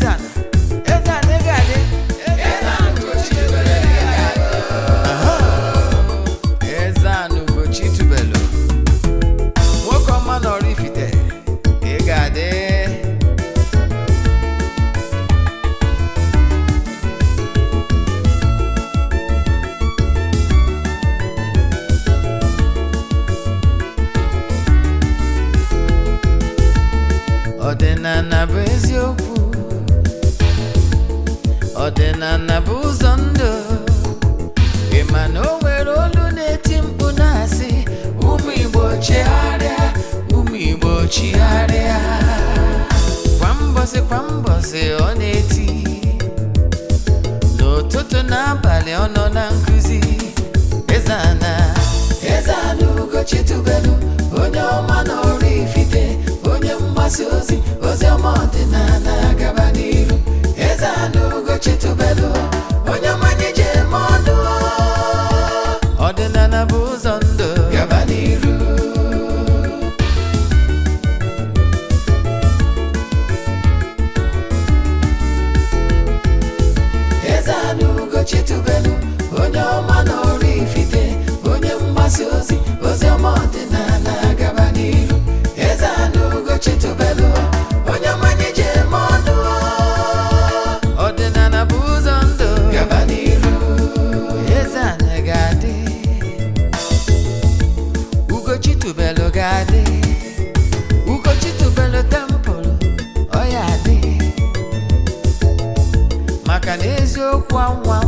Eze-Ana, Eze-Ana ị ga-adị. Aha. Eze-Ana Ugochi tubelu, nwoke ọma na Oraifite, ị ga-adị. Ọdịnala bụ eziokwu, ọdịnala bụ ụzọ ndụ. Ị ma na o nwere olu na-eti mkpu na-asị, ụmụ Igbo chigharịa, ụmụ Igbo chigharịa. Kwa mbọsị kwa mbọsị ọ na-eti, n'ụtụtụ n'abalị ọ nọ na nkụzi. Eze-Ana, Eze-Ana Ugochi tubelu, onye ọma na Oraifite, onye mgbasa ozi ozi ọma ọdịnala, gaba n'iru. Eze-Ana Ugochi tubelu, onye ọma anyị ji eme ọnụ. Ọdịnala bụ ụzọ ndụ, gaba n'iru. Eze-Ana Ugochi tubelu, onye ọma na Oraifite, onye mgbasa ozi ozi ọma ọdịnala, gaba n'iru. Eze-Ana Ugochi tubelu, onye ọma anyị ji eme ọnụ. Ọdịnala bụ ụzọ ndụ, gaba n'iru. Eze-Ana ga-adị, Ugochi tubelu ga-adị, Ugochi tubelu temple ọ ya adị, maka na eziokwu anwa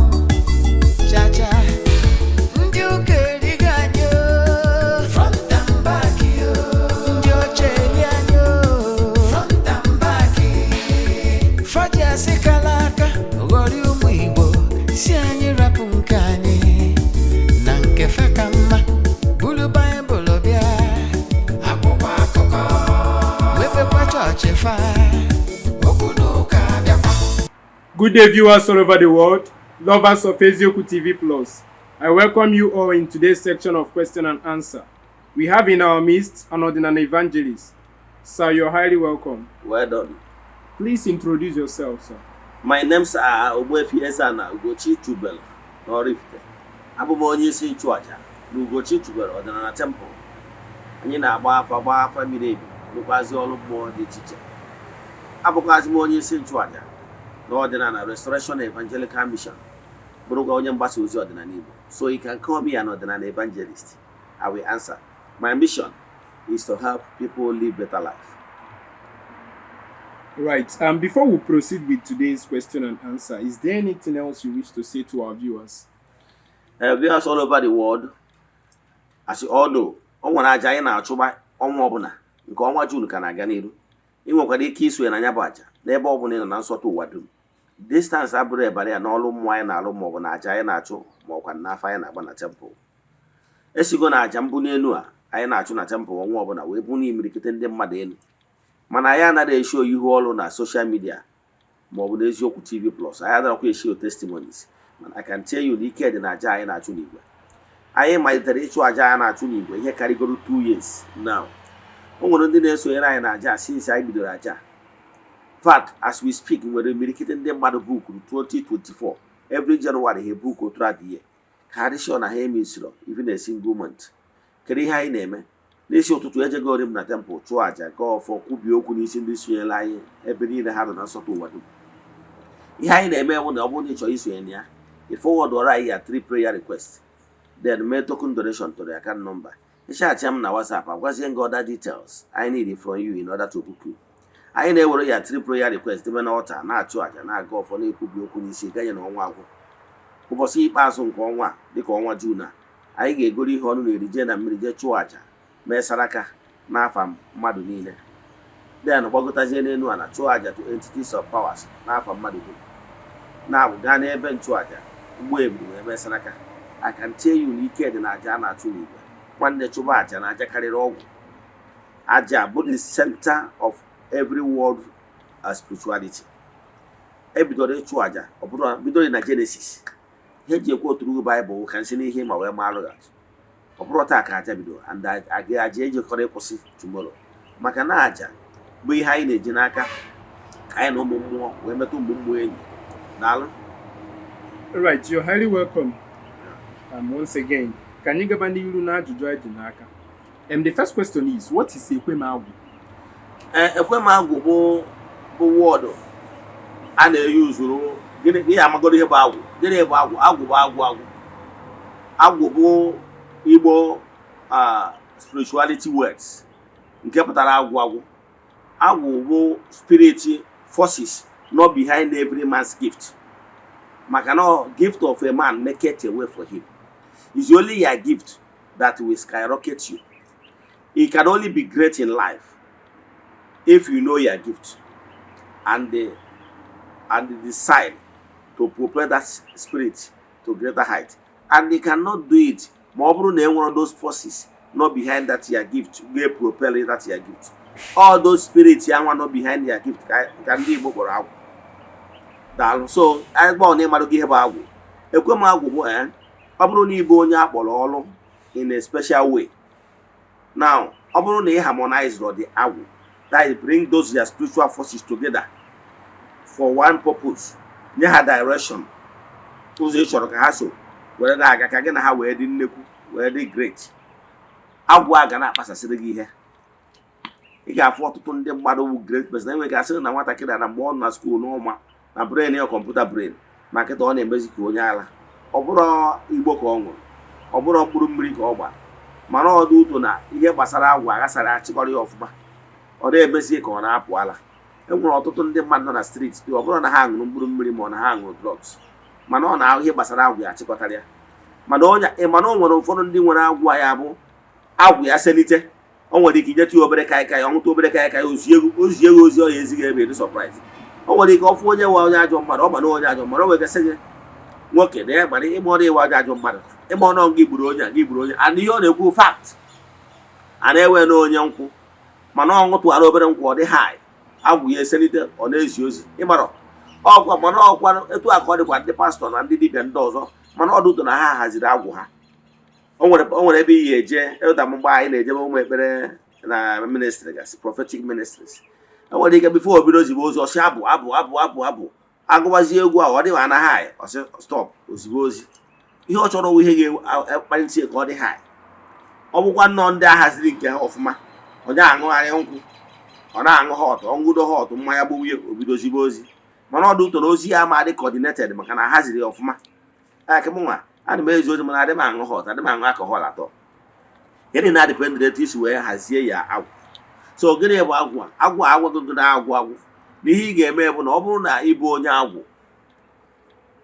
chacha ndị ụka erigo anyị o, front and back o. Ndị ọcha eri anyị o, front and back. Faji asị kala aka ghọrọ ụmụ Igbo, si anyị rapụ nke anyị na nke fa ka mma. Buru Baịbụl bịa, akwụkwọ akụkọ, mepekwa chọọchị fa, okwu na ụka bịakwa. Good day, viewers all over the world, lovers of Eziokwu TV Plus. I welcome you all in today's section of question and answer. We have in our midst an Odinani evangelist. Sir, you're highly welcome. Well done. Please introduce yourself, sir. My name's Ogbuefi Eze-Ana Ugochi Tubelu n'Oraifite. Abụ m onye isi nchụaja na Ugochi Tubelu Ọdịnala Temple. Anyị na-agba afa, gbaa afa miri emi, rụkwazi ọrụ mmụọ dị iche iche. Abụkwazị m onye isi nchụaja na Ọdịnala Restoration Evangelical Mission, bụrụkwa onye mgbasa ozi ọdịnala Igbo. So you can call me an ọdịnala evangelist. I will answer. My mission is to help people live better life. Right. Before we proceed with today's question and answer, is there anything else you wish to say to our viewers? Viewers all over the world, as you all know, o nwere aja anyị na-achụba ọnwa ọbụla. Nke ọnwa June ka na-aga n'iru. Ị nwekwara ike isonye na ya bụ aja n'ebe ọbụla ị nọ na nsọtụ ụwa dum. Distance abụrụ ebara ya n'ọrụ mmụọ anyị na-alụ, maọbụ na aja anyị na-achụ, ma ọkwa n'afọ anyị na-agba na temple. Esigo na aja mbụ n'elu a anyị na-achụ na temple ọnwa ọbụla wee bụ n'imirikite ndị mmadụ elu, mana anyị anaghị eshow ihu ọrụ na social media maọbụ na Eziokwu TV Plus. Anyị anaghịkwa eshow testimonies, mana I can tell you na ike dị na aja anyị na-achụ n'igwe. Anyị malitere ịchụ aja anyị na-achụ n'igwe ihe karịgoro 2 years now. O nwere ndị na-esonyere anyị na aja since anyị bidoro aja. Fact, as we speak, nwere imirikite ndị mmadụ bookuru 2024. Every January ha book throughout the year, ka ha dị sure na ha emissiro even a single month. Kedu ihe anyị na-eme? N'isi ụtụtụ ejegori m na temple, chụọ aja, gaa ọfọ, kwubie okwu n'isi ndị sonyere anyị ebe niile ha nọ na nsọtụ ụwa dum. Ihe anyị na-eme bụ na ọ bụrụ na ị chọrọ isonye na ya, ị forward anyị ya three prayer request, then mee token donation to the account number. Ịchatị m na WhatsApp, agwazie gị other details I need from you in order to book you. Anyị na-ewere ya three prayer request debe n'altar, na-achụ àjà, na-aga ọfọ, na-ekwubi okwu n'isi ganye na ọnwa agwụ. Ụbọchị ikpeazụ nke ọnwa a, dịka ọnwa June a, anyị ga-egoro ihe ọnụ na-eri, jee na mmiri, jee chụọ àjà, mee saraka n'afa mmadụ niile, then gbagotazie n'elu ala, chụọ àjà to entities of powers n'afa mmadụ dum, na-abụ gaa n'ebe nchụàjà ugbo eburu wee mee saraka. I can tell you na ike dị na àjà a na-achụ n'igwe. Nwanne, chụba àjà na àjà karịrị ọgwụ. Àjà bụ the center of every world spirituality. Ebidoro ịchụ àjà, ọ bụrụ bidoro na Genesis. Ihe eji ekwu oturu Baịbụl ka nsị n'ihe ma wee malụ ya atụ. Ọ bụrụ taa ka àjà bidoro and àjà ejikọrọ ịkwụsị tomorrow, maka na àjà bụ ihe anyị na-eji n'aka. Anyị na ụmụ mmụọ wee metụ ụmụ mmụọ enyi. Daalụ. Right, you're highly welcome. Once again, ka anyị gaba n'iru na ajụjụ anyị ji n'aka. The first question is, what is Ekwemagwụ? Ee, ekwemagwụ bụ word a na-eyi usoro. Gịnị ihe amagoro ihe bụ agwụ? Gịnị bụ agwụ? Agwụ bụ agwụ, agwụ, agwụ bụ Igbo spirituality words nke pụtara agwụ. Agwụ, agwụ bụ spirit forces not behind every man's gift, maka na gift of a man maketh a way for him. It's only your gift that will skyrocket you. You can only be great in life if you know your gift and decide to propel that spirit to greater height, and you cannot do it ma ọ bụrụ na e nwere those forces not behind that your gift ga propel that your gift. All those spirits ya nwa not behind your gift ka ndị Igbo kpọrọ agwụ. Daalụ. So anyị gbọọ na ịmarụ gị ihe bụ agwụ. Ekwe m agwụ bụ ọ bụrụ na ịbụ onye akpọrọ ọrụ in a special way. Now, ọ bụrụ na ị harmonize the agwụ, that is, bring those your spiritual forces together for one purpose, nye ha direction, ụzọ ị chọrọ ka ha so were na-aga, ka gị na ha wee dị nnekwu, wee dị great, agwụ a ga na-akpasasịrị gị ihe. Ị ga-afụ ọtụtụ ndị mmadụ bụ great person enwe ga-asị na nwatakịrị a, na mgbe ọ nọ na school n'ụma na brain ya, computer brain, ma kịta ọ na-emezi ka onye ala. Ọ bụrụ igbo ka ọ ṅụrụ, ọ bụrụ mkpụrụ mmiri ka ọ gbara, mana ọ dị ụtụ na ihe gbasara agwụ aghasara achịkọrọ ya ọfụma, ọ na-emezi ka ọ na-apụ ala. E nwere ọtụtụ ndị mmadụ nọ na street, ọ bụrụ na ha ṅụrụ mkpụrụ mmiri ma ọ na ha ṅụrụ drugs, mana ọ na ihe gbasara agwụ ya achịkọtara ya. Mana onye ị mana o nwere ụfọdụ ndị nwere agwụ a, ya bụ agwụ ya selite, o nwere ike inyetụ ya obere kaikai, ọṅụta obere kaikai, ozie ozie gị ozi ọ ya ezighị ebe dị surprise. O nwere ike ọfụ onye nwe onye ajọ mmadụ, ọ ma na onye ajọ mmadụ, o nwere ike sị gị, "Nwoke na ya gbara ịgba ọrụ ịwa onye ajọ mmadụ, ịgba ọnụ gị gburu onye a, gị gburu onye." And ihe ọ na-ekwu fact a na-ewe na onye nkwụ, mana ọ ṅụtụghara obere nkwụ, ọ dị high, agwụ ya eselite, ọ na-ezi ozi ịgbara ọkwa. Mana ọkwa etu a ka ọ dịkwa ndị pastọ na ndị dibịa ndị ọzọ, mana ọ dị ụtọ na ha haziri agwụ ha. O nwere ebe iyi eje ịta mgbe anyị na-ejebe ụmụ ekpere na ministry gasị, prophetic ministries, e nwere ike before obido ozigbo ozi, ọsị abụ abụ abụ abụ abụ, agụwazie egwu ahụ, ọ dịghị ana high, ọsị stop ozigbo ozi. Ihe ọ chọrọ wụ ihe ga-akpalite ya ka ọ dị high. Ọ bụkwa nnọọ ndị a haziri nke ha ọfụma, ọ na-aṅụgharị nkwụ, ọ na-aṅụ hot, ọṅụdo hot mmanya gbugbu, obido ozigbo ozi. Mana ọ dị ụtọ na ozi ya ama dị coordinated, maka na haziri ya ọfụma. Aka m nwa ana m ezi ozi, mana adị m aṅụ hot, adị m aṅụ alcohol atọ. Gịnị na-adepend etu isi wee hazie ya agwụ. So gịnị bụ agwụ a? Agwụ a agwagogo na agwụ agwụ na ihe ị ga-eme bụ na ọ bụrụ na ị bụ onye agwụ,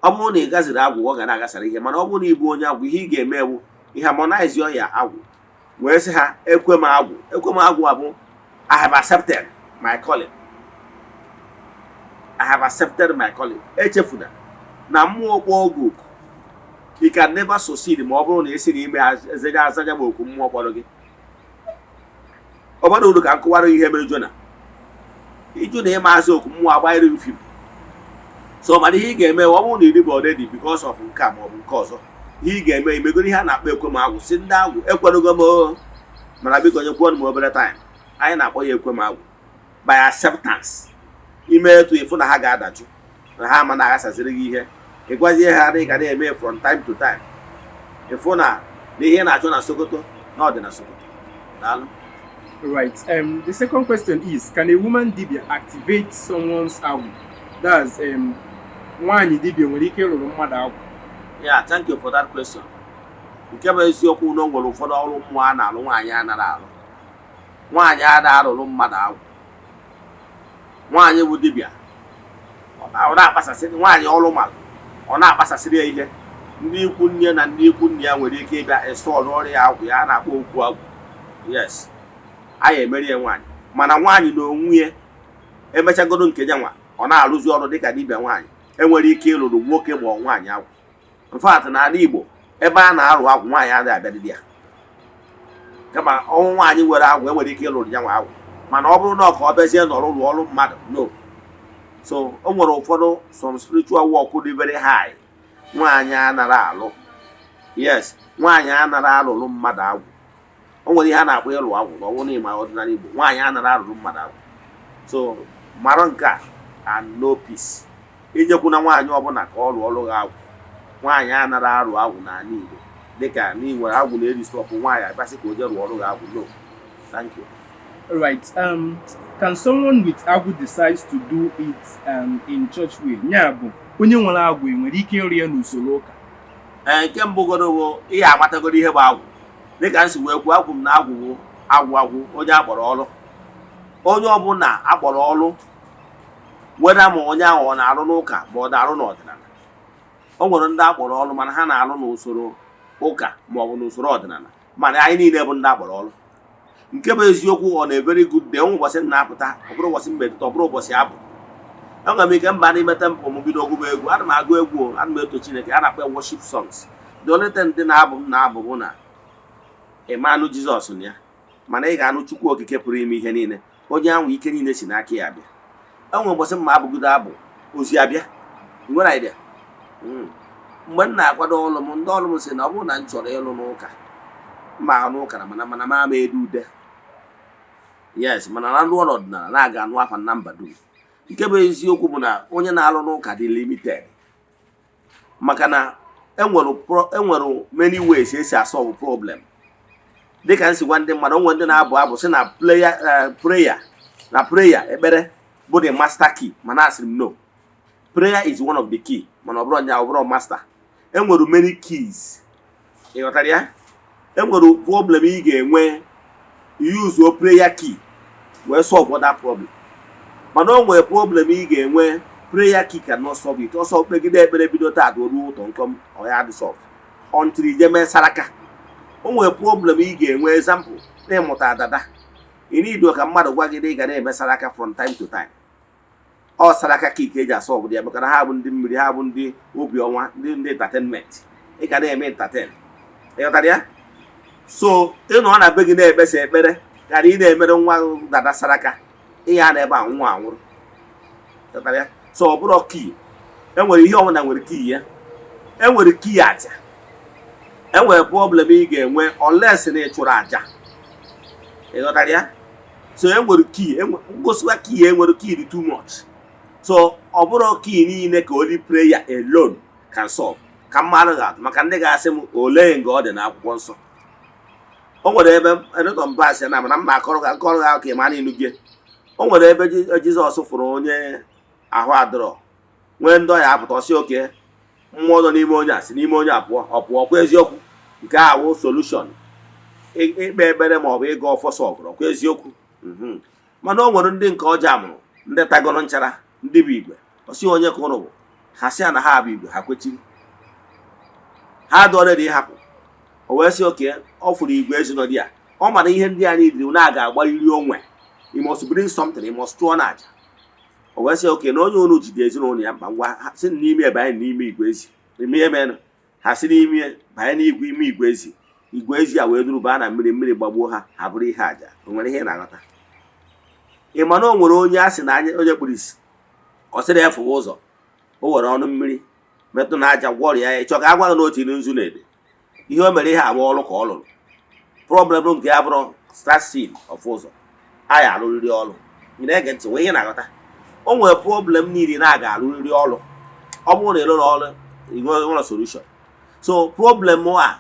ọ bụrụ na ị gaziri agwụ, ọ ga na-agasara ihe. Mana ọ bụrụ na ị bụ onye agwụ, ihe ị ga-eme bụ ị harmonize ya agwụ wee sị ha, "Ekwe m agwụ." Ekwe m agwụ abụ, "I have accepted my calling. I have accepted my calling." Echefuna na mmụọ kpọọ oge oku, you can never succeed ma ọ bụrụ na esi n'ime azaja azaja ma oku mmụọ kpọrọ gị. Ọ bara uru ka m kụwara ihe mere Jona ịjụ na ịma azụ oku mmụọ agbanyere gị fim. So mana ihe ị ga-eme, ọ bụrụ na ị dịbụ already because of nke a ma ọ bụ nke ọzọ, ihe ị ga-eme, imegoro ihe a na-akpọ ekwe m agwụ, si ndị agwụ, "Ekwerugo m o, mana biko nyekwuo m obere time." Anyị na-akpọ ya ekwe m agwụ by acceptance. Ime etu ịfụ na ha ga-adajụ, na ha ama na-aghasaziri gị ihe, ị gwazie ha na ị ga na-eme from time to time, ịfụ na ihe ị na-achọ na Sokoto na ọ dị na Sokoto. Daalụ. Right. The second question is, can a woman dibia activate someone's agwụ? That's nwaanyị dibia nwere ike ịrụrụ mmadụ agwụ? Yeah, thank you for that question. Nke bụ eziokwu na o nwere ụfọdụ ọrụ mmụọ a na-alụ, nwaanyị anara alụ. Nwaanyị ada arụrụ mmadụ agwụ. Nwaanyị bụ dibịa, ọ na-akpasasị nwaanyị ọrụ mara, ọ na-akpasasịrị ya ihe. Ndị ikwu nne na ndị ikwu nne ya nwere ike ịbịa install ọrụ ya agwụ ya a na-akpọ okwu agwụ. Yes, anyị emeri ya nwaanyị, mana nwaanyị na onwe ya emechagodo nke ya nwa, ọ na-arụzi ọrụ dịka dibịa nwaanyị, enwere ike ịlụrụ nwoke ma ọ nwaanyị agwụ. In fact, n'ala Igbo, ebe a na-arụ agwụ, nwaanyị adịghị abịadịdị ya. Kama ọnwụ nwaanyị nwere agwụ, enwere ike ịlụrụ ya nwa agwụ, mana ọ bụrụ na ọ ka ọ bịazie nọrọ rụọ ọrụ mmadụ, no. So o nwere ụfọdụ some spiritual work dị very high nwaanyị anara alụ. Yes, nwaanyị anara alụrụ mmadụ agwụ. O nwere ihe a na-akpọ ịlụ agwụ na ọnwụ n'ịma ọdịnala Igbo, nwaanyị anara alụrụ mmadụ agwụ. So mara nke a. And no peace. Ijekwuna nwaanyị ọbụla ka ọ rụọ ọrụ gị agwụ. Nwaanyị anara arụ agwụ n'ala Igbo, dịka na ị nwere agwụ na-eri stop nwaanyị abịasị ka o jee rụọ ọrụ gị agwụ. No, thank you. Right. Can someone with agwụ decides to do it in church way? Ya bụ, onye nwere agwụ nwere ike ịrụ ya n'usoro ụka? Ee, nke mbụ goro bụ ihe amatagoro ihe bụ agwụ. Dịka m si wee kwuo, agwụ m na agwụ bụ agwụ agwụ onye akpọrọ ọrụ. Onye ọbụla akpọrọ ọrụ, weda ma onye ahụ ọ na-arụ n'ụka ma ọ na-arụ n'ọdịnala. O nwere ndị akpọrọ ọrụ mana ha na-arụ n'usoro ụka ma ọ bụ n'usoro ọdịnala, mana anyị niile bụ ndị akpọrọ ọrụ. Nke bụ eziokwu, ọ na very good day, onwe ụbọchị m na-apụta, ọ bụrụ ụbọchị mmetụta, ọ bụrụ ụbọchị abụ, enwere m ike mba n'ime temple m, bido ogụba egwu. Ana m agụ egwu, ana m eto Chineke. A na-akpọ ya worship songs. The only thing ndị na-abụ m na-abụ bụ na ịma anụ Jizọs na ya, mana ị ga-anụ Chukwu Okike pụrụ ime ihe niile, onye ahụ ike niile si n'aka ya abịa. Enwere ụbọchị m ma abụgido abụ ozi abịa. Ị nwere idea? Mgbe m na-akwado ọrụ m, ndị ọrụ m sị na ọ bụrụ na m chọrọ ịlụ n'ụka, mma anụ ụka na mana ma ama edu ude. Yes, mana na ndụ ọrụ ọdịnala na-aga anụ afa na mba dum. Nke bụ eziokwu bụ na onye na-alụ n'ụka dị limited, maka na enwere many ways esi asolve problem. Dịka m si gwa ndị mmadụ, onwe ndị na-abụ abụ sị na prayer na prayer, ekpere bụ the master key, mana asịrị m no, prayer is one of the key, mana ọ bụrụ nya, ọ bụrụ master. Enwere many keys, ị ghọtara ya? Enwere problem ị ga-enwe, use prayer key wee solve that problem, mana o nwere problem ị ga-enwe, prayer key cannot solve it. Ọsọ kpegide ekpere bido taa ruo ụtọ nkọm, ọ ya dị solve until ije mee saraka. O nwere problem ị ga-enwe, example, n'ịmụta dada, ị need ka mmadụ gwa gị na ị ga na-eme saraka from time to time. Ọ saraka key ka eji asolve ya, maka na ha bụ ndị mmiri, ha bụ ndị obi ọnwa, ndị entertainment. Ị ga na-eme entertain, ị ghọtara ya? So ị nọ na be gị na-ekpesa ekpere gara, ị na-emere nwa gị dada saraka, ihe a na ebe a nwa anwụrụ. Ghọtara ya? So ọ bụrụ key, enwere ihe ọbụla nwere key ya. Enwere key aja. Enwere problem ị ga-enwe unless na ị chụrụ aja. Ị ghọtara ya? So enwere key, ngosiwa key, enwere key dị too much. So ọ bụrụ key niile ka only prayer alone can solve. Ka mmadụ ga-atụ maka ndị ga-asị m olee nga ọ dị n'akwụkwọ nsọ. O nwere ebe edetọ mbasị na, mana m na-akọrọ gị akọrọ gị aka ịma n'ilu gị. O nwere ebe Jizọs fụrụ onye ahụ adịrọ, nwee ndị ọya apụta, ọsị oke mmụọ nọ n'ime onye a si n'ime onye a pụọ. Ọ pụọ kwa eziokwu. Nke a wụ solution. Ikpe ekpere ma ọ bụ ịga ọfọ sọgụrụ ọkwa eziokwu. Mana o nwere ndị nke ọjọọ mụrụ, ndị tagoro nchara, ndị bụ igwe. Ọsị onye ka ụnụ bụ? Ha sị ya na ha bụ igwe. Ha kwechiri, ha dọrọ dị ịhapụ. O wee sị oke ọ fụrụ igwe ezinọdị ya, ọ mara ihe ndị anyị dịrị na a ga-agbariri onwe. You must bring something, you must chụọ n'aja. O wee sị oke na onye unu jide ezinụlọ ya mkpa, ngwa, ha si n'ime banye n'ime igwe ezi. Ime ihe menụ, ha si n'ime banye n'igwe, ime igwe ezi. Igwe ezi a wee duru baa na mmiri, mmiri gbagbuo ha, ha bụrụ ihe aja. O nwere ihe ị na-aghọta? Ị ma na o nwere onye a sị na anya onye kpuru isi, ọ sịrị ya fụwa ụzọ, o were ọnụ mmiri metụ na aja gwọrịa ya. Ịchọ ka a gwa gị na o tiri nzu na ede ihe o mere? Ihe agba ọrụ ka ọ lụrụ. Problem nke ya bụrụ start seed of ụzọ a ya arụrịrị ọrụ. Ị na-ege ntị? Nwee ihe na-aghọta? O nwere problem niile na aga arụrịrị ọrụ. Ọ bụrụ na ị lụrụ ọrụ, ị nwere solution. So problem a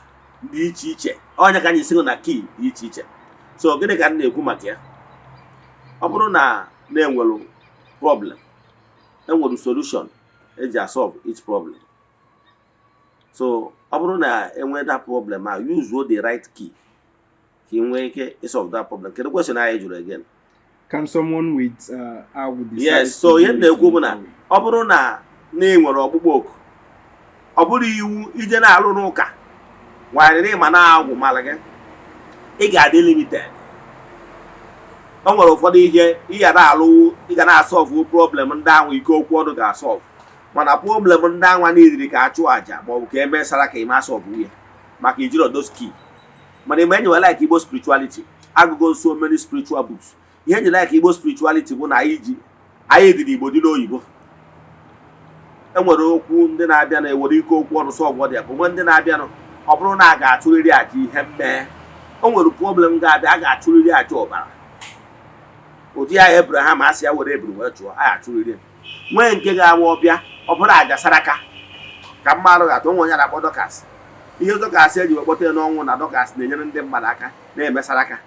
dị iche iche. Onye ka anyị si na key dị iche iche. So gịnị ka m na-ekwu maka ya? Ọ bụrụ na na-enwere problem, enwere solution eji asolve each problem. So ọ bụrụ na enwee that problem a, use the right key ka ị nwee ike isolve that problem. Kedu question anyị jụrụ again? Can someone with agwụ decide Yes, so to ihe do m it na-ekwu bụ in na way? Ọ bụrụ na ị nwere ọkpụkpọ oku, ọ bụrụ iwu ije na-alụ n'ụka nwanyị ịma na agwụ mara gị, ị ga-adị limited. O nwere ụfọdụ ihe ị ga na-alụ, ị ga na-asolve problem ndị ahụ ike okwu ọnụ ga-asolve, mana problem ndị anwa niile ka a chụọ àjà maọbụ ka eme sara ka ime asolve ya, maka ijiro those key. Mana mgbe enyewe like Igbo spirituality, agụgo so many spiritual books. Ihe enyi like Igbo spirituality bụ na anyị ji anyị dị n'Igbo, dị n'oyibo. Enwere okwu ndị na-abịa na-ewere ike okwu ọnụ solve dị ya, bụ nwe ndị na-abịanụ. Ọ bụrụ na a ga-achụrịrị àjà ihe mmee, o nwere problem ga-abịa, a ga-achụrịrị àjà ọbara. Ụdị ya Abraham asị ya were eburu wee chụọ, a ga-achụrịrị. Nwee nke ga-awa ọbịa, ọ bụrụ aja saraka ka mmadụ ga-atụ onwe onye na-akpọ Dorcas. Ihe Dorcas eji wee kpọta ya n'ọnwụ na Dorcas na-enyere ndị mmadụ aka na-eme saraka.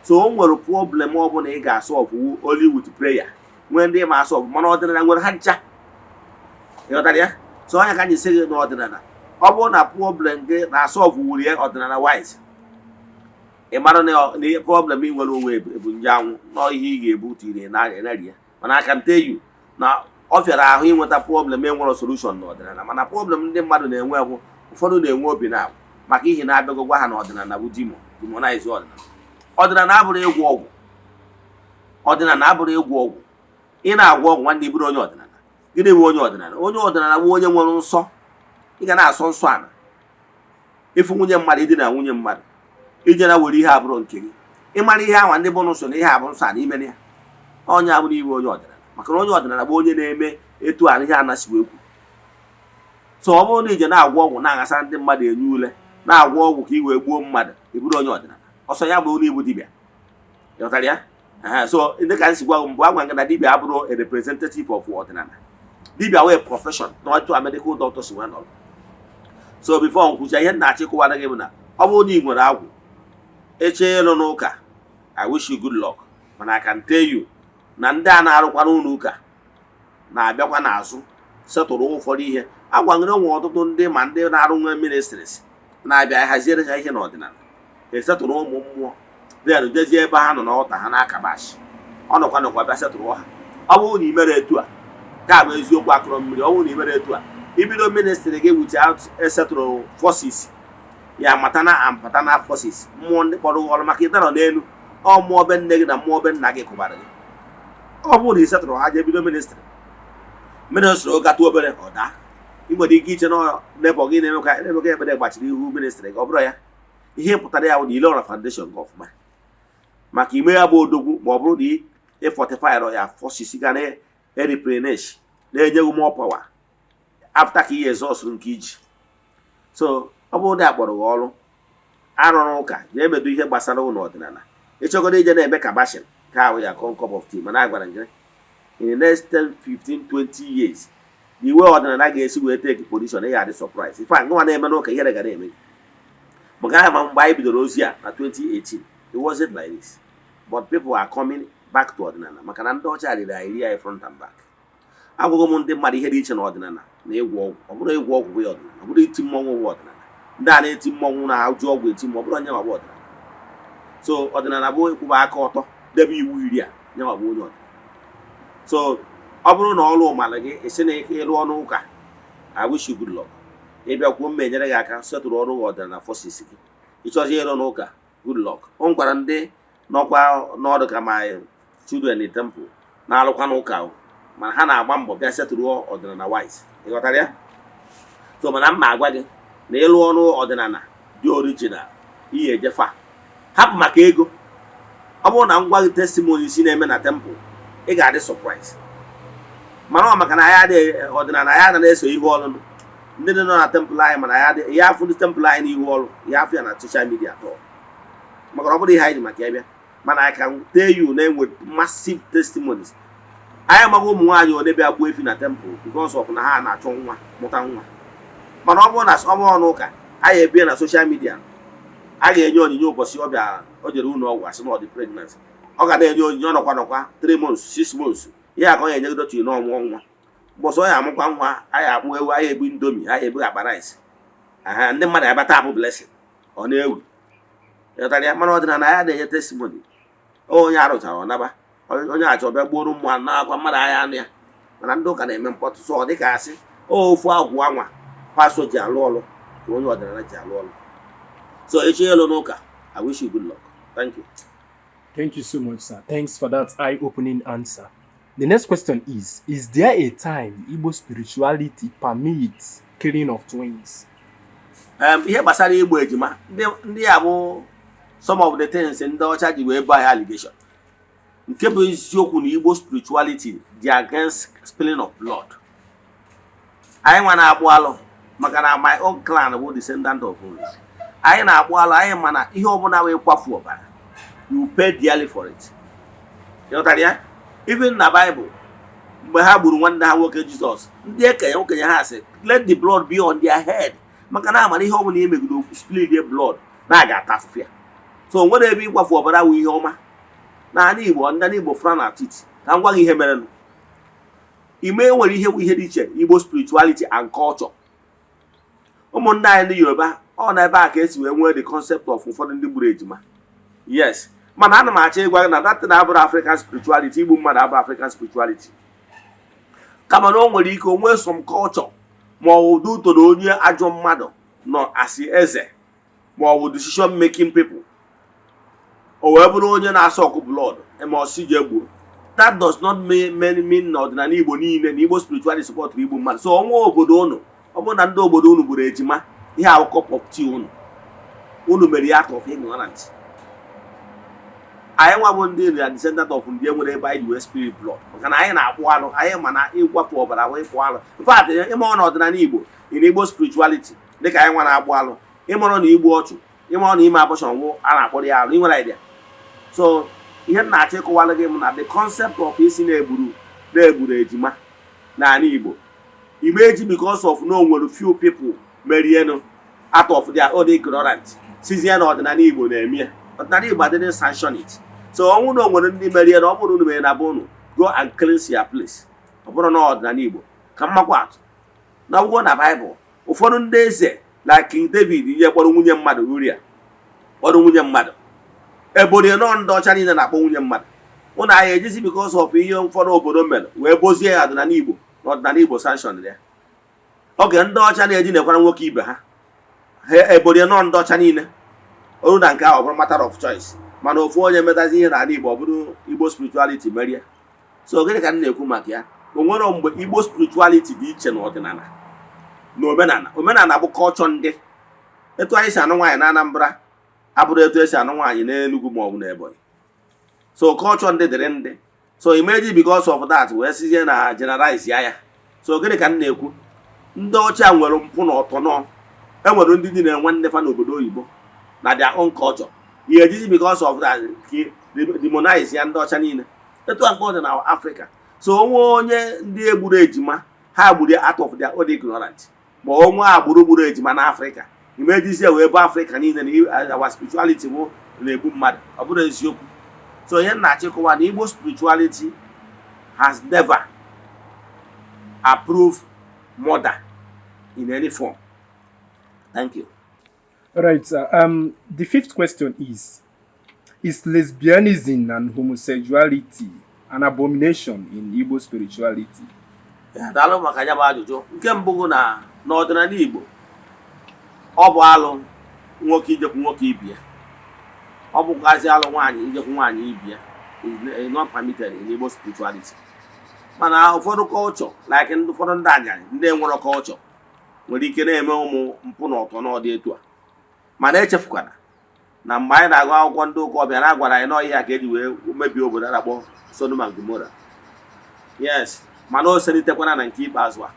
So o nwere problem ọbụla ị ga-asolve only with prayer, nwee ndị ma asolve, mana ọdịnala nwere ha ncha. Ịghọtara ya? So onye ka anyị sị gị n'ọdịnala, ọ bụrụ na problem gị na-asolve wuru ya ọdịnala wise, ị mara na ihe problem ị nwere onwe ebu nje anwụ nọ, ihe ị ga-ebu tiri na ya. Mana I can tell you na ọ fịara ahụ inweta problem enwere solution n'ọdịnala. Mana problem ndị mmadụ na-enwe bụ ụfọdụ na-enwe obi na maka ihi na-abịago gwa ha na ọdịnala bụ demonize ọdịnala. Ọdịnala abụrụ ịgwọ ọgwụ. Ọdịnala abụrụ ịgwọ ọgwụ. Ị na-agwọ ọgwụ, nwanne, ịbụrụ onye ọdịnala. Gịnị bụ onye ọdịnala? Onye ọdịnala bụ onye nwere nsọ. Ị ga na-asọ nsọ ala. Ịfụ nwunye mmadụ, ịdị na nwunye mmadụ, ije na were ihe abụrụ nke gị, ịmara ihe ahụ ndị bụ nsọ na ihe abụ nsọ ala ime ya, onye abụrụ iwe onye ọdịnala. Maka na onye ọdịnala bụ onye na-eme etu a ihe anasi wee kwu. So ọ bụrụ na ije na-agwọ ọgwụ, na-aghasa ndị mmadụ, enye ule, na-agwọ ọgwụ ka ị wee gbuo mmadụ, ị bụrụ onye ọdịnala. Ọsọ ya bụ onye ibu dibịa. Ịghọtara ya? Ehe, so ndị ka nsi gwa gị mbụ, agwa gị na dibịa abụrụ a representative of ọdịnala. Dibịa wee profession na otu a medical doctor si wee nọrọ. So before nkwụcha, ihe m na-achọ ịkụwara gị bụ na ọ bụrụ na ị nwere agwụ eche ịlụ n'ụka, I wish you good luck. Mana I can tell you na ndị a na-arụkwa n'ụlọ ụka na-abịakwa n'azụ setụrụ ụfọdụ ihe. Agwanyere onwe ọtụtụ ndị ma ndị na-arụ nwe ministries na-abịa haziere ha ihe n'ọdịnala, esetụrụ ụmụ mmụọ, then jezie ebe ha nọ n'ọta ha na-akabashi ọ nọkwa nọkwa bịa setụrụ ha. Ọ bụrụ na ị mere etu a, ka bụ eziokwu akụrọ mmiri. Ọ bụrụ na ị mere etu a, ibido ministry gị without esetụrụ forces ya, maternal and paternal forces, mmụọ ndị kpọrọ gị ọrụ, maka ịdarọ n'elu ọ mmụọ be nne gị na mmụọ be nna gị kụbara gị. Ọ bụrụ na ị setụrụ ha, jee bido ministry, ministry gatụ obere, ọ daa. Ị nwere ike iche na neighbour gị na-emeka ekpere gbachiri ihu ministry gị. Ọ bụrụ ya, ihe pụtara ya bụ na ile ọra foundation gị ọfụma maka ime ya bụ odogwu. Ma ọ bụrụ na ị fortify ya forces ga na-replenish, na-enye gị more power after ka ihe exhaust nke iji. So ọ bụrụ na akpọrọ gị ọrụ arụrụ ụka, jee medo ihe gbasara ụlọ ọdịnala. Ịchọgodo ije na-eme kabashin ka ahụ ya con cup of tea. Mana agwara m gị, in the next 10, 15, 20 years, the way ọdịnala ga-esi wee take position, ị ga-adị surprise. Ife a ngụnwa na-eme n'ụka, ihere ga na-eme gị. Maka aha ma mgbe anyị bidoro ozi a na 2018, it wasn't like this, but people are coming back to ọdịnala maka na ndị ọcha riri anyị, ri anyị front and back. Agwụghị m ndị mmadụ ihe dị iche na ọdịnala na ịgwọ ọgwụ. Ọ bụrụ ịgwọ ọgwụ bụ ya ọdịnala, ọ bụrụ iti mmọnwụ bụ ọdịnala. Ndị a na-eti mmọnwụ na-ajụ ọgwụ eti mmọnwụ, ọ bụrụ onye ma bụ ọdịnala. So ọdịnala bụ ịkwụba aka ọtọ, debe iwu iri a, nyenwa bụ onye ọdịnala. So ọ bụrụ na ọrụ mara gị esi na ịrụ ọnụ ụka, I wish you good luck. Ịbịa kwuo mma, enyere gị aka setụrụ ọrụ gị ọdịnala forces gị. Ịchọzi ịrụ n'ụka, good luck. O nwekwara ndị nọkwa n'ọdụ ka my children in temple na-alụkwa n'ụka o, mana ha na-agba mbọ bịa setụrụ ọdịnala wise. Ịghọtara ya? So mana mma agwa gị na ịlụ ọrụ ọdịnala dị original, ihe ejefa hapụ maka ego. Ọ bụrụ na m gwa gị testimony si na-eme na temple, ị ga-adị surprise. Mana ọ maka na anyị adịghị ọdịnala, anyị anaghị na-eso ihu ọlụlụ ndị dị nọ na temple anyị. Mana anyị adịghị ya afụ ndị temple anyị n'ihu ọrụ ya, afụ ya na social media atọ, maka na ọ bụrụ ihe anyị ji maka ya bịa. Mana I can tell you na-enwe massive testimonies. Anyị amaghị ụmụ nwaanyị ole bịa gbuo efi na temple because of na ha na-achọ nwa, mụta nwa. Mana ọ bụrụ na ọ bụrụ n'ụka, anyị ebie na social media, a ga-enye onyinye. Ụbọchị ọ bịara, o jere ụlọ ọgwụ, asị na ọ dị pregnant, ọ ga na-enye onyinye. Ọ nọkwa nọkwa 3 months, 6 months, ihe a ka ọ ga-enye dọtị n'ọmụọ nwa. Mbọsị ọ ya amụkwa nwa, anyị akpụ ewu, anyị ebu Indomie, anyị ebu akpa rice. Aha ndị mmadụ abata abụ blessing, ọ na-ewu. Ịghọtara ya? Mana ọdịnala ya na-enye testimony. Onye arụchara ọ naba, onye achọ bịa gbuoro mmụọ na akwa mmadụ agha anụ ya. Mana ndị ụka na-eme mkpọtụ, so ọ dịka asị ofu agwụ anwa pastor ji alụ ọlụ ka onye ọdịnala ji alụ ọlụ. So echi ịlụ n'ụka, I wish you good luck. Thank you. Thank you so much, sir. Thanks for that eye-opening answer. The next question is there a time Igbo spirituality permits killing of twins? Ihe gbasara igbu ejima, ndị a bụ some of the things ndị ọcha ji wee buy allegation. Nke bụ eziokwu na Igbo spirituality dị against spilling of blood. Anyị nwa na-akpụ alụ, maka na my own clan bụ descendant of Moses. Anyị na-akpụ alụ, anyị mana ihe ọbụla wee kwafu ọbara, you pay dearly for it. Ịghọtara ya? Even na Bible, mgbe Mgbe ha gburu nwanne ha nwoke Jizọs, ndị ekenye okenye ha sị, "Let the blood be on their head," maka na amara ihe ọ bụla emegide spill blood na a ga-ata afụfụ ya. So o nwere ebe ịgwafu ọbara wụ ihe ọma n'ala Igbo. Ndị Igbo frown at it. Ka m gwa gị ihe merenụ. Ime nwere ihe bụ ihe dị iche, Igbo spirituality and culture. Ụmụnne anyị ndị Yoruba, ọ na ebe a ka esi wee nwee the concept of ụfọdụ ndị gburu ejima. Yes, mana ana m achọ ịgwa gị na that thing abụrụ African spirituality. Igbu mmadụ abụrụ African spirituality, kama na o nwere ike onwe some culture, ma ọ bụ ụdị uto na onye ajọ mmadụ nọ asị eze, ma ọ bụ decision making people, o wee bụrụ onye na-asọ ọkụ blood ma ọ si jee gbuo. That does not mean na ọdịnala Igbo niile na Igbo spirituality support igbu mmadụ. So ọnwa obodo unu, ọ bụrụ na ndị obodo unu gburu ejima, ihe ahụ cup of tea unu, unu mere ya out of ignorance. Anyị nwa bụ ndị na descendant of ndị enwere ebe anyị ji wee spill blood, maka na anyị na-akpụ alụ anyị, ma na ịgwapụ ọbara wee ịkpụ alụ. In fact, ịma na ọdịnala Igbo, in Igbo spirituality, dịka anyị nwa na-agbụ alụ, ịmụrụ na igbu ọchụ, ịmụrụ na ime abortion nwụ a na-akpọrọ ya alụ. Ị nwere idea? So ihe m na-achọ ịkọwalụ gị m na the concept of isi na-egburu ejima n'ala Igbo imeji because of na o nwere few people merienụ out of their own ignorant, sizie na ọdịnala Igbo na-eme ya. Ọdịnala Igbo adịghị sanction it. So ọnwụ na o nwere ndị merie na ọ bụrụ unu mere na be unu, go and cleanse your place. Ọ bụrụ na ọdịnala Igbo ka mmakwa atụ na akwụkwọ na Baịbụl, ụfọdụ ndị eze na King David ihe kpọrọ nwunye mmadụ, Uria kpọrọ nwunye mmadụ, eborie nọ ndị ọcha niile na-akpọ nwunye mmadụ. Ụnụ anyị ejizi because of ihe ụfọdụ obodo mere wee bozie ya ọdịnala Igbo na ọdịnala Igbo sanction ya. Oge ndị ọcha na-eji nekwara nwoke ibe ha, ha eborie nọ ndị ọcha niile oru na nke ahụ ọ bụrụ matter of choice. Mana ofu onye metazi ihe n'ala Igbo, ọ bụrụ Igbo spirituality merie. So gịnị ka m na-ekwu maka ya? O nwere mgbe Igbo spirituality dị iche na ọdịnala na omenala. Omenala bụ culture ndị etu anyị si anụ nwaanyị na Anambra abụrụ etu esi anụ nwaanyị n'Enugu ma ọ bụ n'Ebonyi. So culture ndị dịrị ndị. So imeji because of that wee sizie na generalize ya. So gịnị ka m na-ekwu? Ndị ọcha nwere mpụ na ọtọnọ, enwere ndị dị na-enwe nne fa n'obodo oyibo na their own culture. Ihe ejizi because of that demonize ya ndị ọcha niile. Etu a nke ọ dị na Africa. So onwe onye ndị egburu ejima, ha gburu out of their own ignorance, ma onwe agbụrụ gburu ejima na Africa, imejizie wee bụ Africa niile na our spirituality bụ na-egbu mmadụ. Ọ bụrụ eziokwu. So ihe m na-achịkọwa na Igbo spirituality has never approved murder in any form. Thank you. All right, sir. The fifth question is lesbianism and homosexuality an abomination in Igbo spirituality? Ya, daalụ maka ya bụ ajụjụ. Nke mbụ bụ na n'ọdịnala Igbo, ọ bụ alụ nwoke ijekwu nwoke ibie, ọ bụkwazi alụ nwaanyị ijekwu nwaanyị ibie. Is not permitted in Igbo spirituality. Mana ụfọdụ culture, like ndị ụfọdụ ndị anyarị, ndị enwero culture, nwere ike na-eme ụmụ mpụ na ọtọ n'ọdị etu a. Mana echefukwana na mgbe anyị na-agụ akwụkwọ, ndị ụka ọbịa na-agwara anyị n'ọhịa ka eji wee mebie obodo a na-akpọ Sodom and Gomorrah. Yes, mana o selitekwana na nke ikpeazụ a.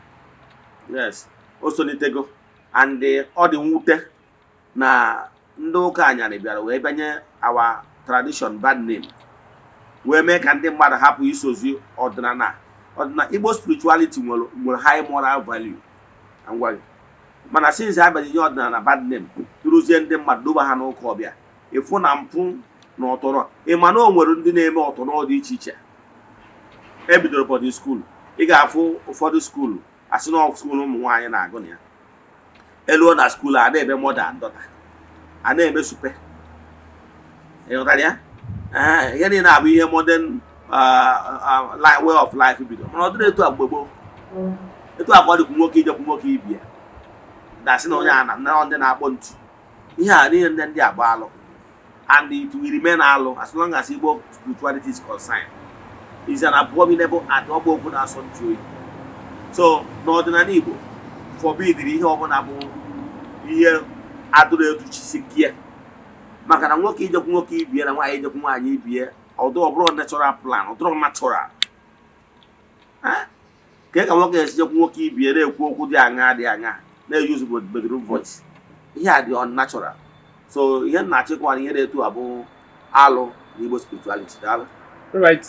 Yes, o solitego, and ọ dị mwute na ndị ụka anyarị bịara wee bịanye our tradition bad name, wee mee ka ndị mmadụ hapụ isozi ọdịnala. Ọdịnala Igbo spirituality nwere high moral value na ngwa gị. Mana since ha bịara nye ọdịnala bad name, duruzie ndị mmadụ doba ha n'ụka ọbịa, ịfụ na mpụ na ọtọrọ. Ịma na o nwere ndị na-eme ọtọrọ dị iche iche. Ebidoro boarding school, ị ga-afụ ụfọdụ school asị na school ụmụ nwaanyị na-agụ na ya. Eluo na school, a na-eme mother and daughter, a na-eme supe. Ịghọtara ya? Ee, ihe niile abụ ihe modern way of life bido, mana ọ dịrị etu a mgbe gboo. Etu a ka ọ dịkwu nwoke ijekwu nwoke ibie dasị na onye a na ndị na-akpọ ntu. Ihe a niile ndị agba alụ, and it will remain alụ as long as Igbo spirituality is concerned. Is an abominable act. Ọ bụ okwu na-asọ ntụ oyi. So n'ọdịnala Igbo forbidiri ihe ọbụla bụ ihe adụrụ etu chisikie, maka na nwoke ijekwu nwoke ibie na nwaanyị ijekwu nwaanyị ibie, ọdụ ọ bụrụ natural plan, ọ dụrụ natural. Ka ka nwoke esi jekwu nwoke ibie na-ekwu okwu dị aṅa dị aṅa, na-eyuzu bedroom voice? Ihe a dị unnatural. So ihe m na-achịkwa na ihe na-etu abụ alụ n'Igbo spirituality. Daalụ. All right.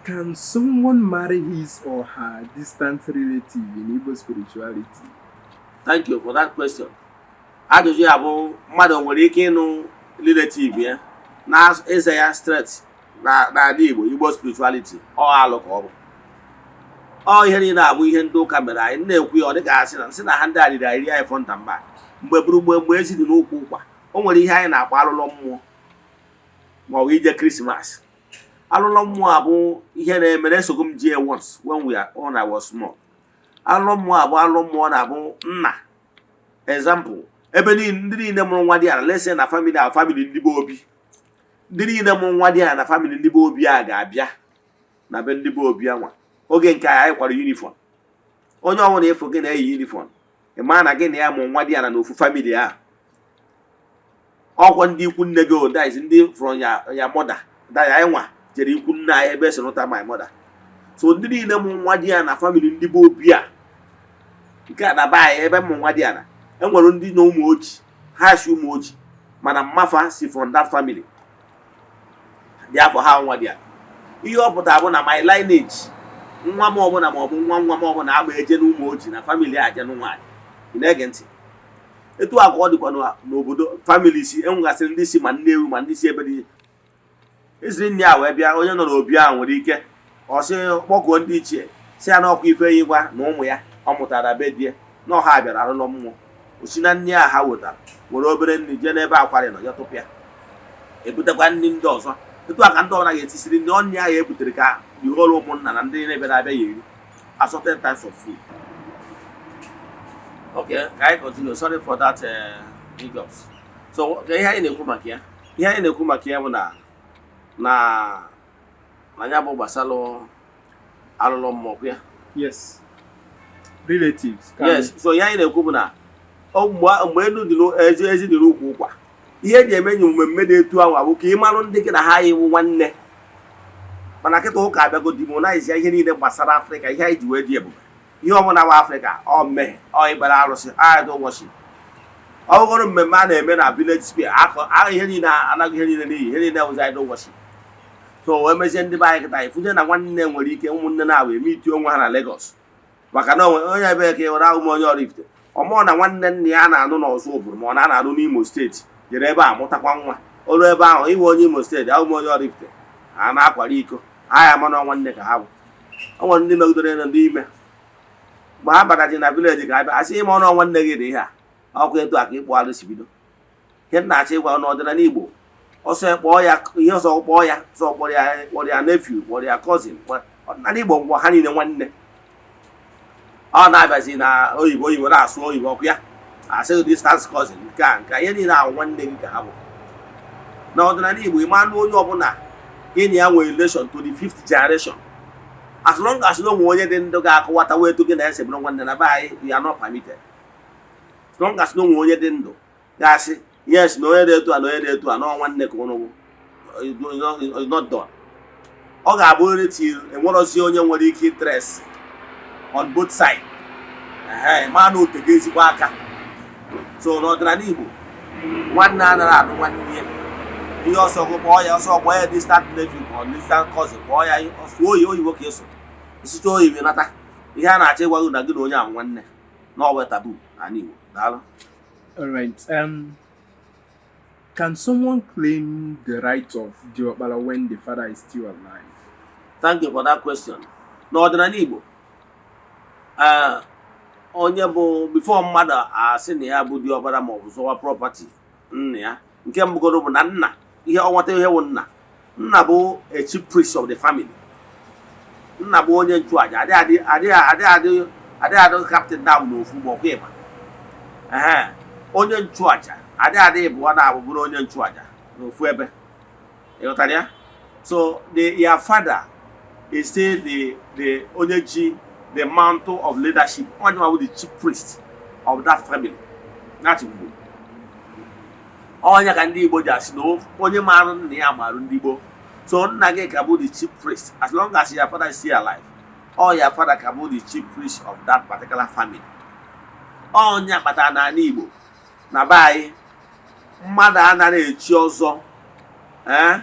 Can someone marry his or her distant relative in Igbo spirituality? Thank you for that question. Ajụjụ ya bụ, mmadụ nwere ike ịnụ relative ya na eze ya straight na n'ala Igbo, Igbo spirituality? Ọ alụ ka ọ bụ. Ọ ihe niile abụ ihe ndị ụka mere anyị na-ekwu ya, ọ dịka asị na nsị na ha ndị a riri anyị, rie anyị front and back. Mgbe bụrụ mgbe ezi dị n'ụkwụ ụkwa, o nwere ihe anyị na-akpọ alụlọ mmụọ ma ọ bụ ije Christmas. Alụlọ mmụọ abụ ihe na-emere esogho m jee once when I was small. Alụlọ mmụọ abụ, alụlọ mmụọ na-abụ nna, example, ebe niile ndị niile mụrụ nwa dị ala, let's say na family a, family ndị be Obi, ndị niile mụrụ nwa dị ala na family ndị be Obi a ga-abịa na be ndị be Obi anwa. Oge nke anyị kwara uniform, onye ọbụla ịfụ gị na-eyi uniform, ị maa na gị na ya mụ nwa dị ala n'ofu family ahụ. Ọkwa ndị ikwu nne gị o, that is ndị from ya mother, that anyị nwa jere ikwu nne anyị ebe esi nụta my mother. So ndị niile mụ nwa dị ya na family ndị be Obi a, nke a na be anyị ebe mụ nwa dị ya na enwere ndị na ụmụ oji ha si ụmụ oji, mana mmafa si from that family dị afọ ha nwa dị ya. Ihe ọ pụtara bụ na my lineage, nwa m ọbụla ma ọ bụ nwa nwa m ọbụla agba eje n'ụmụ oji na family a je nwaanyị. Ị na-ege ntị? Etu a ka ọ dịkwa n'obodo family si enwegasịrị ndị si ma Nnewi ma ndị si ebe dị eziri nne a wee bịa. Onye nọ n'obi ahụ nwere ike ọ sị kpọkuo ndị ichie, si ya n'ọkwa ife ya gwa na ụmụ ya ọ mụtara be die na ọha bịara arụlọ mmụọ, osi na nri a ha wetara, were obere nri jee n'ebe akwarị nọ ya tụpịa, ebutekwa nri ndị ọzọ. Etu a ka ndị ọbụla ga-etisiri nri ọnị ahụ ebutere ka ighọrọ ụmụnna na ndị na-ebịara abịa ya eri assorted types of food. Okay, ka anyị continue. Sorry for that hiccups. So ka ihe anyị na-ekwu maka ya, ihe anyị na-ekwu maka ya bụ na ya bụ gbasalụ alụlụ mmụọ ya. Yes. Relatives. Yes, so ihe anyị na-ekwu bụ na mgbe elu dị ezi ezi dị n'ukwu ụkwa, ihe eji eme enyi mmemme dị etu ahụ abụ ka ị marụ ndị gị na ha yiwu nwanne. Mana kịta ụka abịago demonize ya ihe niile gbasara Afrịka, ihe anyị ji wee dị ebube, ihe ọbụla wa Afrịka, ọ mmehie, ọ ịgbara arụsị, idol worship. Ọ bụgoro mmemme a na-eme na village square akọ ihe niile anaghị ihe niile n'iyi, ihe niile wụzi idol worship. So wee mezie ndị be anyị kịta ifuje na nwanne nwere ike ụmụnne na-abụ eme iti onwe ha na Lagos, maka na onwe onye ebe ka ị were ahụ m onye Oraifite ọmụọ na nwanne nna ya na-anụ n'ọzọ ụbụrụ ma ọ na-anụ n'Imo Steeti jere ebe a mụtakwa nwa olu ebe ahụ. Iwe onye Imo Steeti ahụ m onye Oraifite, ha na-akwara iko ha ya ama na nwanne ka ha bụ. O nwere ndị megidere na ndị ime mgbe ha bataji na village ka abịa asị ime ọnụ nwanne gị dị ihe a ọkụ etu a ka ịkpụ alụ si bido. Ihe m na-achọ ịgwa n'ọdịnala Igbo, ọsọ kpọọ ya ihe ọsọ kpọọ ya, ọsọ kpọrọ ya, kpọrọ ya nephew, kpọrọ ya cousin, ọdịnala Igbo ngwa ha niile nwanne. Ọ na-abịazi na oyibo, oyibo na-asụ oyibo ọkụ ya asịghị distance cousin, nke a nke a, ihe niile ahụ nwanne gị ka ha bụ. Na ọdịnala Igbo, ịma anụ onye ọbụla gị na ya nwere relation to the fifth generation, as long as na onwe onye dị ndụ ga-akọwata wee etu gị na ese bụrụ nwanne. Na be anyị, you are not permitted. As long as na onwe onye dị ndụ ga-asị yes, na onye dị etu a na onye dị etu a na ọ nwanne ka ụnụ bụ, is not done. Ọ ga-abụ till enwerozi onye nwere ike interest on both side, ehe, ma na otego ezigbo aka. So n'ọdịnala Igbo, nwanne anaghị anụ nwanne ya ihe ọsọ gụ kpọọ ya, ọsọ kpọọ ya distant nephew ma ọ distant cousin, kpọọ ya sụọ oyi oyibo ka ịsụ ịsụcha oyibo nata. Ihe a na-achọ ịgwa gị na gị na onye ahụ nwanne na ọwa taboo n'ala Igbo. Daalụ. All right. Can someone claim the right of Diokpala when the father is still alive? Thank you for that question. N'ọdịnala Igbo, ee, onye bụ before mmadụ asị na ya bụ diọkpara ma ọ bụ zọwa property nna ya, nke mbụgoro bụ na nna, ihe ọnwata ihe bụ nna, nna bụ a chief priest of the family. Nna bụ onye nchụaja, adịghị adị adịghị adị adịghị adị captain down n'ofu ma ọkwa ịma ehe onye nchụaja adịghị adị ịbụọ na-abụ bụrụ onye nchụaja n'ofu ebe. Ịghọtara ya? So the your father is still the onye ji the mantle of leadership, onye nwa bụ the chief priest of that family. That Igbo onye ka ndị Igbo ji asị na onye maara nna ya maara ndị Igbo. So nna gị ka bụ the chief priest. As long as your father is still alive, all your father ka bụ the chief priest of that particular family. Onye kpatara n'ala Igbo na be anyị, mmadụ anaghị echi ọzọ, ee,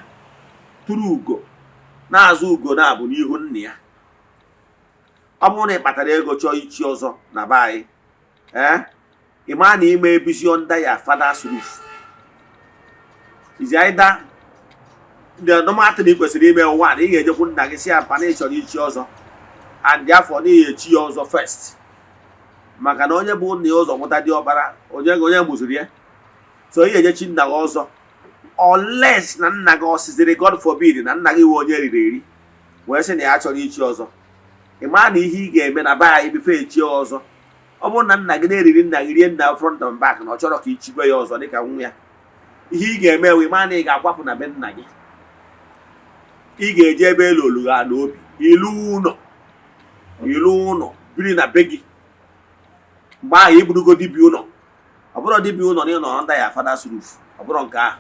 tụrụ ugo. Na-azụ ugo na-abụ n'ihu nna ya. Ọ bụrụ na ị kpatara ego chọọ ichi ọzọ na be anyị, ee, ị maa na ime ebizi under your father's roof is either the normal thing ị kwesịrị ime. One, ị ga-ejekwu nna gị si ya mpa na ị chọrọ ichi ọzọ, and therefore na ị echi ya ọzọ first, maka na onye bụ nna ya ụzọ mụta dị ọkpara, onye onye mụziri ya. So ị ga-ejechi nna gị ọzọ, unless na nna gị ọsiziri, God forbid, na nna gị wee onye riri eri wee sị na ya chọrọ ichi ọzọ. Ị maa na ihe ị ga-eme na be anyị before echi ọzọ, ọ bụrụ na nna gị na-eriri nna gị rie nna front and back na ọ chọrọ ka ichigwe ya ọzọ dịka nwa ya, ihe ị ga-eme wee maa na ị ga-akwapụ na be nna gị. Ị ga-eje ebe elu olu ha n'obi ilu ụlọ, ilu ụlọ biri na be gị. Mgbe ahụ iburugo dibịa ụlọ. Ọ bụrụ dibịa ụlọ na ị nọ under your father's roof, ọ bụrụ nke ahụ,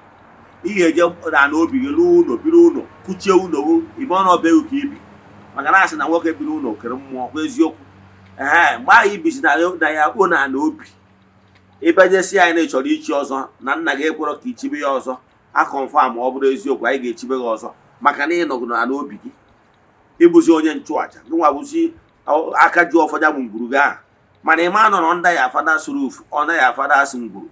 ị ga-eje na n'obi gị lụọ ụlọ, biri ụlọ, kuchie ụlọ gị ibe ọ nọbe ka ibi, maka na asị na nwoke biri ụlọ kere mmụọ kwa eziokwu. Ee, mgbe ahụ ibizi na ya kpo na na obi ịbịajesi anyị na ị chọrọ ichi ọzọ, na nna gị ekwerọ ka ichibe ya ọzọ, a confirm, ọ bụrụ eziokwu, anyị ga-echibe gị ọzọ, maka na ị nọgụ na n'obi gị ịbụzi onye nchụaja gị nwa bụzi aka ji ọfọ ya bụ ngwuru gị ahụ. Mana ị ma nọrọ under your father's roof, under your father's ngwuru,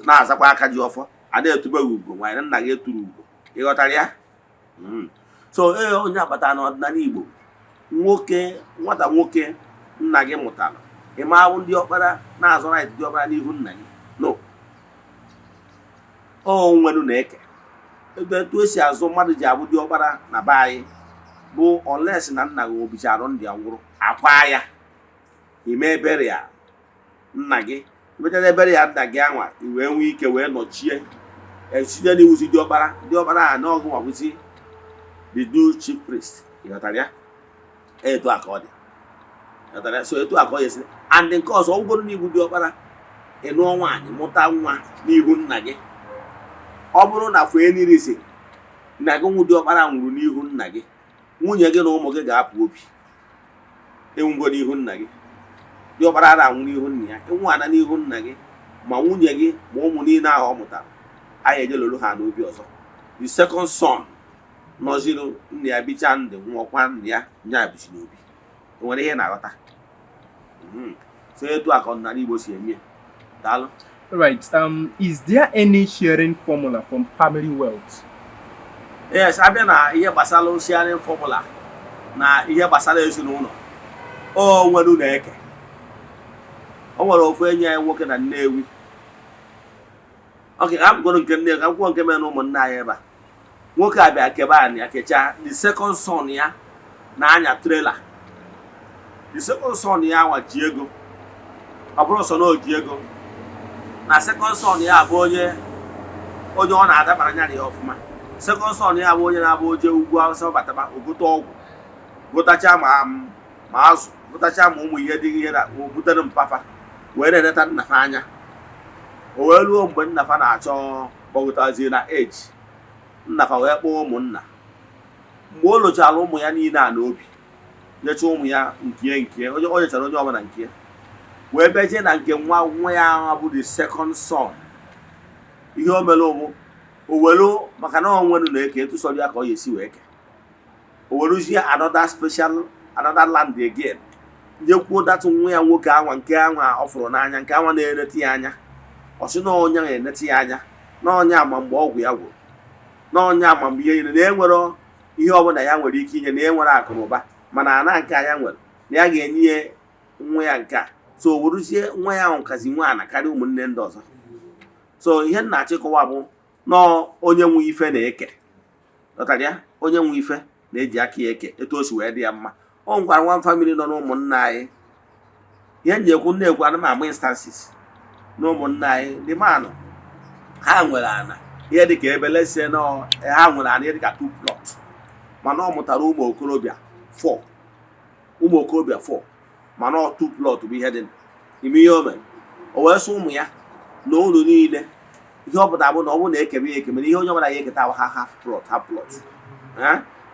na-azakwa aka ji ọfọ, a na-etubeghị ugo nwanyị na nna gị eturu ugo. Ịghọtara ya? So ee, onye akpata n'ọdịnala Igbo, nwoke, nwata nwoke nna gị mụtara, ị ma awụ ndị ọkpara na-azọ right dị ọkpara n'ihu nna gị no o nwelu na-eke ebe etu esi azụ mmadụ ji abụ diọkpara na be anyị bụ unless na nna gị obicharụ ndị ya nwụrụ akwa ya, ime ebere ya nna gị, imechara ebere ya nna gị anwa, i wee nwee ike wee nọchie site n'iwuzi diọkpara. Diọkpara a n'ọgụ nwabụzi the new chief priest. Ịghọtara ya? Etu a ka ọ dị. Ịghọtara ya? So etu a ka ọ esi. And nke ọzọ, ọ bụgoro n'ibu diọkpara, ị nụọ nwaanyị mụta nwa n'ihu nna gị, ọ bụrụ na for any reason na gị nwụ diọkpara nwụrụ n'ihu nna gị, nwunye gị na ụmụ gị ga-apụ obi. Enwugo n'ihu nna gị, diọkpara ara anwụ n'ihu nna ya. Ịnwụ ana n'ihu nna gị, ma nwunye gị ma ụmụ niile ahụ ọ mụtara, anyị ejelolu ha n'obi ọzọ. The second son nọziri nna ya bicha ndị nwụọkwa, nna ya nya bichi n'obi. Enwere ihe na-aghọta? So etu a ka ọdịnala Igbo si eme. Daalụ. Right. Is there any sharing formula from family wealth? Yes, abịa na ihe gbasara sharing formula na ihe gbasara ezinụlọ, o nwere na-eke. O nwere ofu enyi anyị nwoke na Nnewi. Oke ka nke nne ka akwụkwọ nke mere na ụmụnne anyị ebe a, nwoke a bịa kebe anyị ya kechaa. The second son ya na-anya trailer. The second son ya nwa ji ego. Ọ bụrụ sọ na o ji ego, na second son ya bụ onye ọ na-adabara anya ya ọfụma. Second son ya bụ onye na-abụ oje ugwu Awụsa bataba, ogote ọgwụ, gotacha ma azụ, gotacha ma ụmụ ihe dị ihe na o butere mpafa wee na-eneta nnafa anya. O wee ruo mgbe nnafa na-achọ kpọgụtazie na age, nnafa wee kpọọ ụmụnna. Mgbe o lochara ụmụ ya niile a n'obi, nyecha ụmụ ya nke nke onye o nyechara onye ọbụla nke, wee beje na nke nwa nwa ya ahụ bụ the second son. Ihe o mere bụ o welu, maka na ọ nwere na-eke etu sọrọ ya ka ọ ga-esi wee ke, o weruzie another special, another land again, nyekwuo datụ nwa ya nwoke anwa, nke anwa ọ fụrụ n'anya, nke anwa na-enete ya anya. Ọ sị na ọnya na-enete ya anya, na ọnya ama mgbe ọgwụ ya gwụrụ, na ọnya ama mgbe ihe niile, na enwero ihe ọbụla ya nwere ike inye, na enwere akụ na ụba, mana ana nke a ya nwere na ya ga-enye ya nwa ya nke a. So o weruzie nwa ya ahụ kazi nwe ana karịa ụmụnne ndị ọzọ. So ihe m na-achịkọwa bụ nọọ onye nwe ife na-eke. Ghọtara ya? Onye nwe ife na-eji aka ya eke etu o si wee dị ya mma. O nwekwara nwa family nọ n'ụmụnna anyị. Ihe m ji ekwu na-ekwu, ana m agba instances na ụmụnna anyị. The man, ha nwere ana ihe dịka ebe lesie na ha nwere ana ihe dịka two plot, mana ọ mụtara ụmụ okorobịa four, ụmụ okorobịa four, mana ọ two plot bụ ihe dị ime. Ihe o mere, o wee sị ụmụ ya na ụlọ niile, ihe ọ pụtara bụ na ọ bụrụ na ekebe ya ekebe na ihe onye ọbụla ya eketa ha half plot, half plot.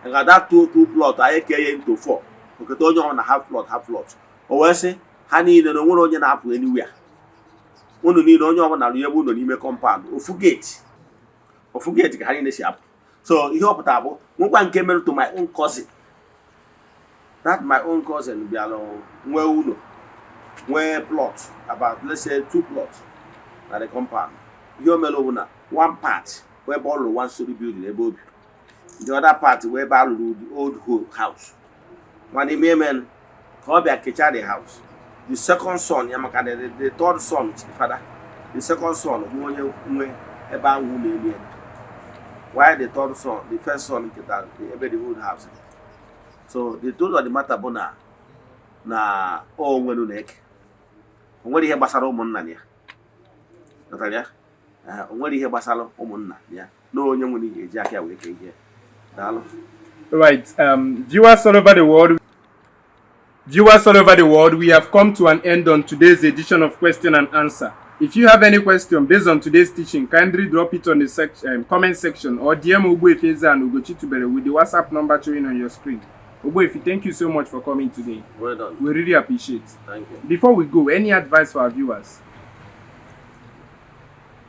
Nga that two plot anyị eke ya into four, oketa onye ọbụla half plot, half plot. O wee sị ha niile na onwere onye na-apụ anywhere. Unu niile, onye ọbụla rụ ebe ụlọ n'ime compound, ofu gate, ofu gate ka ha niile si apụ. So ihe ọ pụtara bụ nwekwa nke mere to my own cousin. That my own cousin bịara nwee ụlọ, nwee plot, about, let's say, two plots na the compound. Ihe o mere bụ na one part wee ebe ọ lụrụ one story building ebe obi, the other part wee ebe a lụrụ the old house. Mana ime emen ka ọ bịa kechaa the house, the second son ya, maka the third son chiri father, the second son bụ onye nwe ebe ahụ ụlọ elu ya, while the third son, the first son nketa ebe the old house dị. So the truth of the matter bụ na o nwere na-eke, o nwere ihe gbasara ụmụnna ya. Ghọtara ya? Ee, o nwere ihe gbasara ụmụnna ya na onye nwere ihe eji aka ya wee kee ihe. Daalụ. Right, viewers all over the world, viewers all over the world, we have come to an end on today's edition of Question and Answer. If you have any question based on today's teaching, kindly drop it on the comment section or DM Ogbuefi Eze-Ana Ugochi Tubere with the WhatsApp number showing on your screen. Ogbuefi, thank you so much for coming today. Well done. We really appreciate. Thank you. Before we go, any advice for our viewers?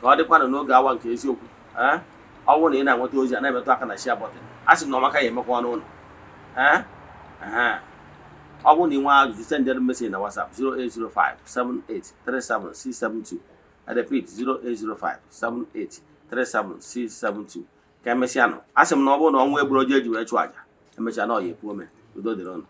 Ka ọ dịkwanụ n'oge awa nke eziokwu. Ee, ọ bụrụ na ị na-enweta ozi a, na-emetụ aka na share button. A sị na ọmaka ya emekwa n'ụlọ. Ee. Ehe. Ọ bụrụ na ị nwee ajụjụ, send them message na WhatsApp 0805 7837 672. I repeat, 0805 7837 672. Ka emesịa nụ. A sị m na ọ bụrụ na ọnwa egburu oji eji wee chụọ aja, emechaa na ọ ya epu ome. Udo dịrị ụnụ.